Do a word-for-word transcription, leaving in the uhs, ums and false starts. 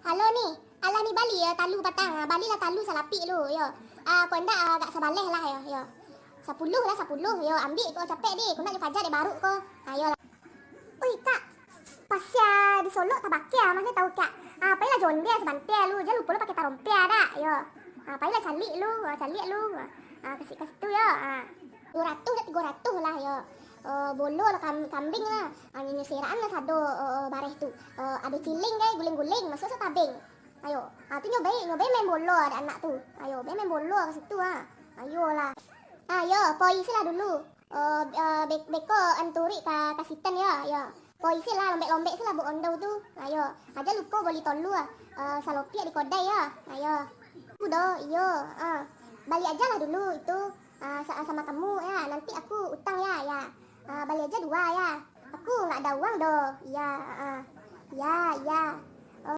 Halo ni, alah ni bali yo talu patang, ah, balilah talu salapik lu yo. Ah, kok indak, ah, agak sabaleh lah yo, yo. Sapuluah lah, sapuluah yo, ambiak ko capek deh, kok indak jo Fajar dek baruk ko. Ayolah. Oi, Kak, pasia di Solok tabakia, mah tau, Kak. Ah, pailah jo ondeh sabanta lu, jan lupo lo pakai tarompia dak, yo. Ah, pailah caliak lu, ah, caliak lu. Ah, kasih ka situ yo. Ah. Duo ratuih dak tigo ratuih lah yo. Oh, bolo lah kam-, kambing lah. Ah, nyo-, nyo serakan lah sado, oh, oh, bareh tu. Oh, ado ciling gai, guling-guling, masuak-suak tabing. Ayo, ah, tu nyo bai, nyo bai main bolo ado anak tu. Ayo, bai main bolo ka situ, ah. Ayolah. Ah, yo, poi se lah dulu. Oh, eh, be-, beko anturik ka, ka Sitan yo, yo. Poi se lah, lombek-lombek se lah buek ondeh tu. Ayo, jan lupo boli tolu ah. Eh, salopiak di kodai yo. Ayo. Udo, iyo, ah. Bali aja lah dulu itu, ah, sa-, sama kamu ya. Nanti aku utang ya, ya. Ah, bali aja duo ya. Aku nggak ada uang doh. Iya, ah. Ya, ya.